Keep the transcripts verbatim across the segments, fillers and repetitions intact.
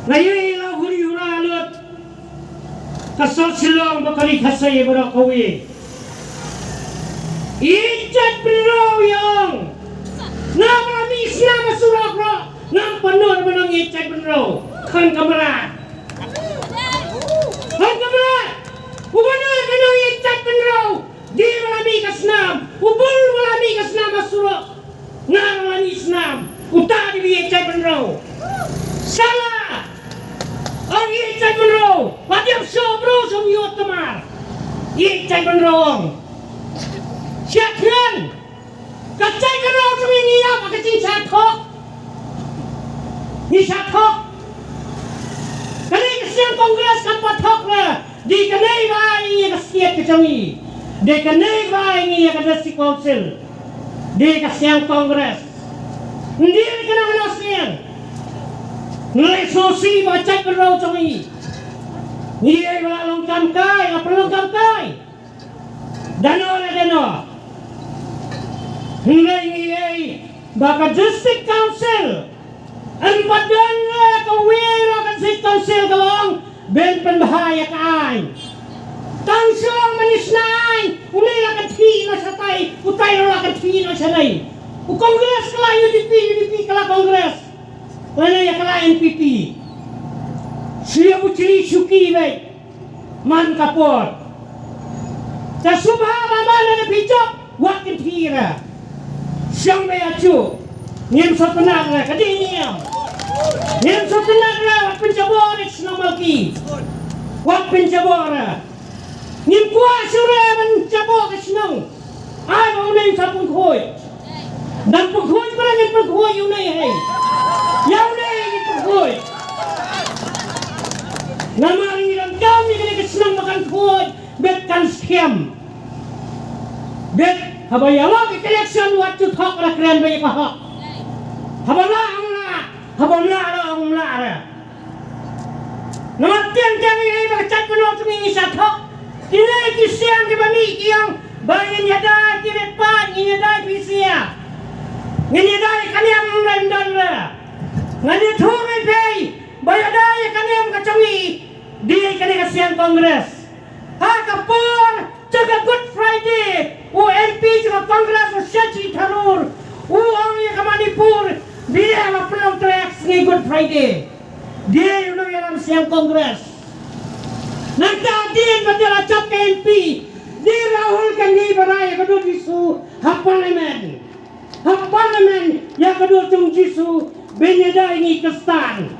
Nga ïohi la huri hura lut ka sor Shillong bad ka ri Khasi baroh kawei. Ïeit jaitbynriew ïa ong. Nga ba la mih snam ha surok ruh ngam pynnoh ban ong ïeit jaitbynriew. Khan ka mrad. Khan ka mrad. U ba ong ban ong ïeit jaitbynriew. Dei ba la mih ka snam, u bul ba la mih ka snam ha surok. Nga ba la mih snam, uta dei ba ïeit jaitbynriew. Shala ong ïeit jaitbynriew, wat ïap shuh bro, shu ïoh tamar. Ïeit jaitbynriew ong. Sha kren. Ka jaitbynriew jong ngi ïa ka jingshah thok. Ngi shah thok. Kane ka seng Congress kam pat thok re. Dei kane ba ai ïa ka state ka jong ngi. Dei kane ba ai ïa ka district council. Dei ka seng Congress. Ndei kane ka seng. Ngi leh sngewsih ba ka jaitbynriew jong ngi. Ngi ai ba la long kam kai, ba la long kam kai. Dano le dano. Hynrei ngi ïohi ba ka District Council, yn pat don re kawei ruh ka District Council ka long ban pynbha ïa ka aiñ. Tang shu ong ban ïa shna aiñ, une la kynthih noh shatai, utai ruh la kynthih noh shanei. U Congress ka la U D P, U D P ka la Congress. Lane ïa ka la N P P. Shu ïa u chili shuki beit. Man ka por. Te sngewbha ba man la phi jop, wat kynthih ra. Shong beit ïa shu. Ngim sngewtynnat ra, ka dei niam. Ngim sngewtynnat ra, wat pynjabor ra shnong Malki. Wat pynjabor ra. Ngim kwah shuh re ban jabor ka shnong. Ai ba une sa pynkhuid. Dang pynkhuid, ba ngin pynkhuid ïa une hei. Ïa une ngin pynkhuid. Namar ngi donkam ïa kane ka shnong ba kan khuid bad kan skhem. Bad haba ïalap ïa ka election wat ju thok ra kren beit ïa ka hok. Haba lah ong lah, haba lah ong lah re. Namar tieng tieng ïa ba ka jaitbynriew jong ngi ngi sa thok. Kine ki siang kiba mih ki ong ba ngin ïada ki rit paid, ngin ïada phi sia. Ngin ïada ïa ka niam ym don re. Ngan ïathuh ïa phi ba ïada ïa ka niam ka jong ngi dei kane ka siang Congress. Ha ka por jong ka Good Friday, u M P jong ka Congress u Shashi Tharoor u ong ïa ka Manipur, dei ba pynlong trei ha ka sngi Good Friday. Dei u nongïalam siang Congress. Nangta dei ba dei la jop ka M P, dei Rahul Gandhi ba rai ïa ka dur Jisu ha Parliament. Ha Parliament ïa ka dur jong Jisu, ban ïada ïa ngi Khristan.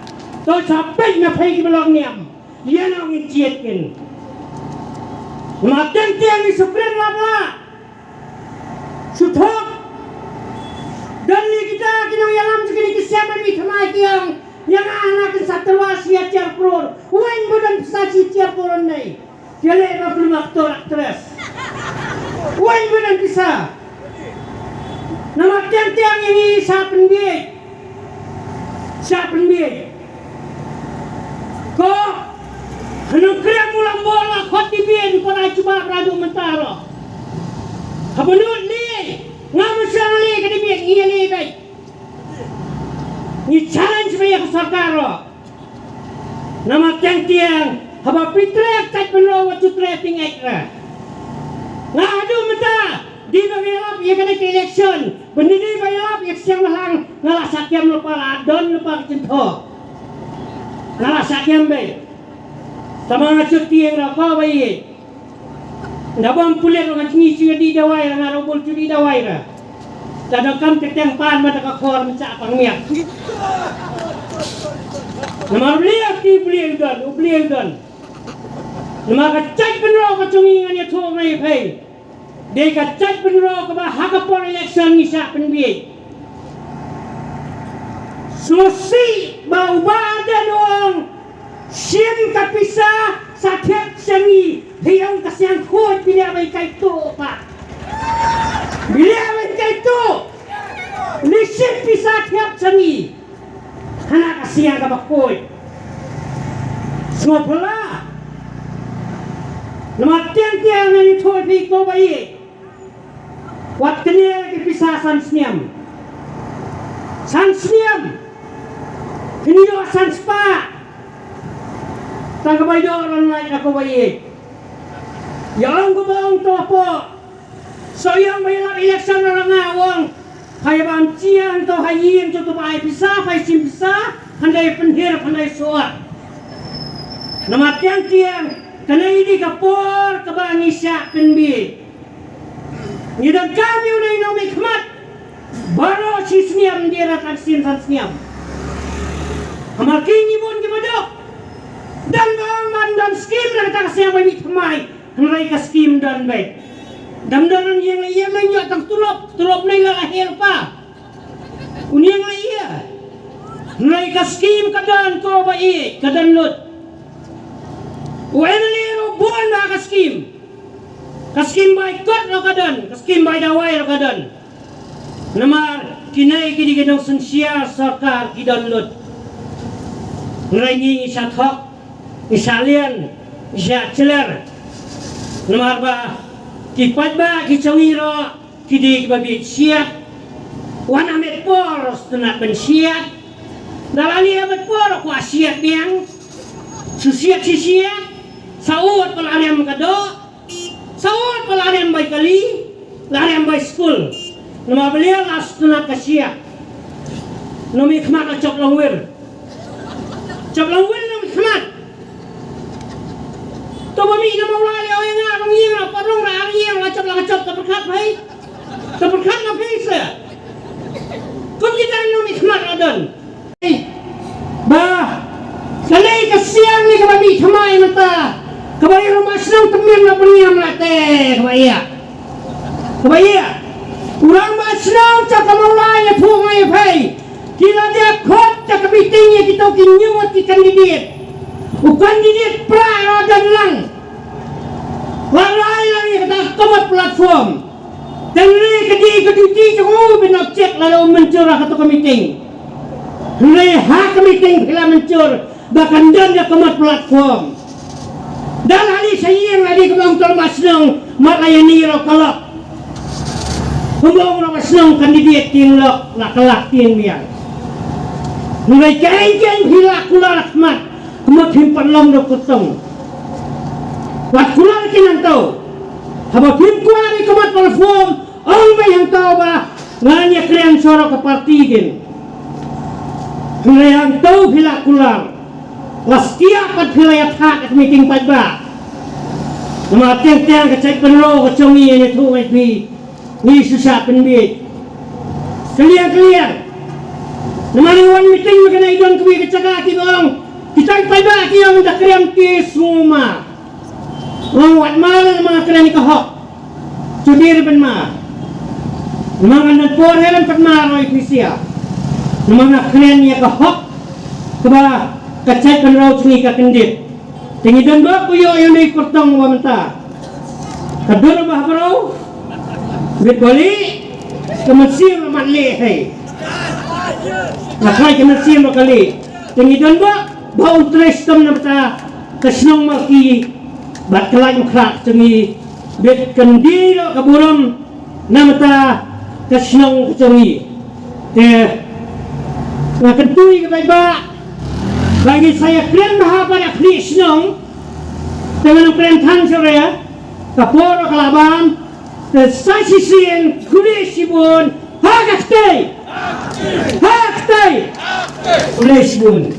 To sa peit na peit kiba long niam. Ïa nong ngin jied kin. Namar tieng tieng ngi shu kren lap lap. Shu thok. Don li kita ki nongïalam jong kine ki siang ba mih thymmai ki ong, ïa nga hana kin sa tyrwa shi hajar klur. Uwei ba don pisa shi hajar klur nei. Ïa leh ba pynlong actor actress. Uwei ba don pisa. Namar tieng tieng ïa ngi sa pynbiej. Sa pynbiej. Ko, ha Nongkrem u Lambor la khot debate, ko, ai jubab ra haduh mynta ruh. Haba nud lei, ngam shym lei ka debate, ngi lei beit. Ngi challenge beit ïa ka sorkar ruh. Namar tieng tieng, haba phi trei ïa ka jaitbynriew wat ju trei ïa ki ngeit ra. Nga haduh mynta, dei ba nga ïalap ïa kane ka election, ba dei ba ïalap ïa ka seng Mahlang, nga la shah kem lypa, la don lypa ka jingthoh. Nga la shah kem beit. Tangba nga shu tieng ra ko ba ïeit. Nda bym pulit ruh nga sngi shu dih dawai ra, nga ruh bun shu dih dawai ra. Te donkam te teng pan ma da ka khor mynta pang miat. Namar U Blei, U Blei u don, U Blei u don. Namar ka jaitbynriew ka jong ngi ngan ïathuh ïa phi. Dei ka jaitbynriew kaba ha ka por election ngi shah pynbiej. Sngewsih ba u Bah Ardent u ong, shim ka pisa sa thied sha ngi, phi ong ka siang khuid phi leh ba ïa kaito pat. Phi leh ba ïa kaito. Leit shim pisa thied sha ngi. Hana ka siang kaba khuid. Sngewphylla. Namar tieng tieng ngan ïathuh ïa phi ko ba ïeit. Wat knieh ki pisa san snem. San snem. Knieh san spah. Tang ka bai doh ran lai na ko bai. Ïa ong ko ba ong to po. So ïa ong bai lap election na nga ong. Hai ban chian to hai yin to to bai pisa bai sim pisa. Handai penhir handai suat. Nama tiang tiang. Kane ini ka por ka ba ngi syak penbi. Ngi dang kam ïa u dei nong mih khmat. Baroh shi snem dei ra tang sien san snem. Hama ki ngi bun ki badok. Dan ba ong ban dan skim na kata ka seng ba mih thymmai. Hynrei ka skim dan beit. Dam dan ïeng la ïeng la ïoh tang tulop, tulop nei la la hel pa. Un ïeng la ïa. Hynrei ka skim ka dan ko ba i ka dan lut. U M L A ruh bun ba ka skim. Ka skim bai kot ruh ka don, ka skim bai dawai ruh ka don. Namar kine ki dei ki nongsynshar sorkar ki don lut. Hynrei ngi ngi sha thok, ngi sha lian, ngi sha chler. Namar ba ki paidbah ki jong ngi ruh ki dei kiba bit shiat. Wan ha met por sngewtynnat ban shiat. Da la leh ha met por kwah shiat biang. Shu shiat shu shiat. Saut ba la rem ka doh. Saut ba la rem bai kali. La rem bai skul. Namar ba leh la sngewtynnat ka shiat. Nong mih khmat la chop long wir. Chop long wir nong mih khmat. To ba mih na Mawlai ïa oi nga rong ïing na parong ra ar ïing la chop la chop ta pyrkhat phai. Ta pyrkhat na phai se. Kum kita nong mih khmat la don. Ba. Kane ka siang ni kaba mih thymmai mynta. Kaba ïa rong ba shnong tymmen la pynïam la te kaba ïa. Kaba ïa. U rangbah shnong cha ka Mawlai ïathuh ngai ïa phai. Ki la dep khot cha ka meeting ïa kito ki ñiuh ki candidate. U candidate pra la dang lang. La rai lang ïa kata ka mat platform. Tang re ka dei ka duty jong u ban check lada u mynjur ha kato ka meeting. Hynrei ha ka meeting phi la mynjur ba kan don ïa ka mat platform. Da la leit sha ïing la dei ka long tang ba shnong mat la ïa ni ro ka lok. Kumba ong ro ba shnong candidate tieng lok la ka lak tieng biang. Hynrei ka eng ka eng phi la kular khmat kumba phim pat long da kutong. Wat kular ki nangto. Haba phim kular ïa ka mat platform. Ong ba hangto ba ngan ïa kren sha ka party kin. Hynrei hangto phi la kular. La stia pat phi la ïa thad ka meeting paidbah. Namar teng teng ka jait pynro ka jong ngi ïa ne thu ngai phi. Ngi shisha pynbeit. Kaliang kaliang. Namar ngi wan meeting ma kane i don kawei ka jaka ki ong. Kita paidbah ki ong da kren ki suma. Ong wat ma la ma kren ka hok. Chudie re pynma. Namar ngan don por he ran pynma roi pisia. Namar nga kren ïa ka hok. Kaba ka jait pynro jong ngi ka kyndit. Te ngi don bok ba ïoh ïa une i kyrtong ba mynta. Ka dur ba ha bro. Bit bali. Ka mynsiem ba mat leh hei. Nga khlaiñ ka mynsiem ba ka leh. Te ngi don bok ba un trei shitom na bynta ka shnong Malki bad ka Laitumkhrah jong ngi. Bit kyndit ka burom na bynta ka shnong ka jong ngi. Te nga kyntu ïa ka paidbah ba ngi sa ïa kren bha bad ïa khlieh shnong. Te ngan kren than shuh ïa ka por ka la bam. Te sa shisien khublei shibun. Ha ka ktei. Ha ka ktei. Khublei shibun.